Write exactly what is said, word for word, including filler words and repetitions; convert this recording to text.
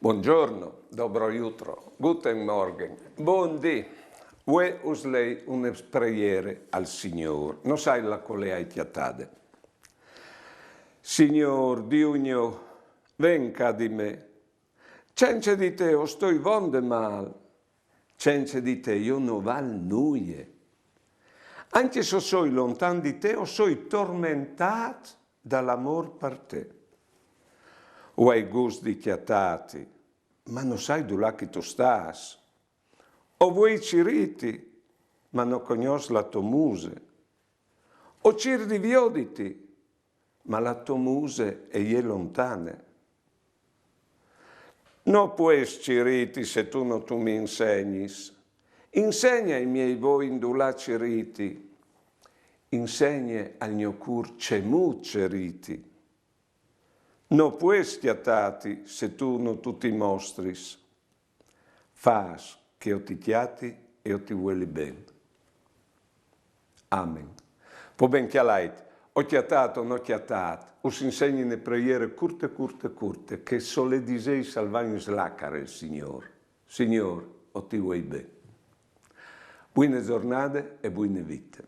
Buongiorno, dobro jutro, guten Morgen, bundì. Vuê us lei une preiere al Signôr, no sai la colea cjatade. Signôr, Diu gno, ven ca di me. Cence di te o stoi von de mâl, cence di te jo no val nuie. Ancje se o soi lontan di te, o soi tormentât dal amôr par te. O ai gust di cjatâti, ma no sai dulà che tu stâs. O vuei cirîti, ma no cognòs la tô muse. O cîr di vioditi, ma la tô muse e je lontane. No pues cirîti se tu no tu mi insegnis. Insegnimi voi indulà cirîti. Insegne al gno cûr cemût cirîti. No pues cjatâti se tu no tu ti mostris. Fâs che o ti cjati e o ti vueli ben. Amen. Po ben, cjalait, o cjatât o no cjatât, us insegni une preiere curte, curte, curte, che se o le diseis al va in slacar il Signôr. Signôr, o ti vuei ben. Buine zornade e buine vite.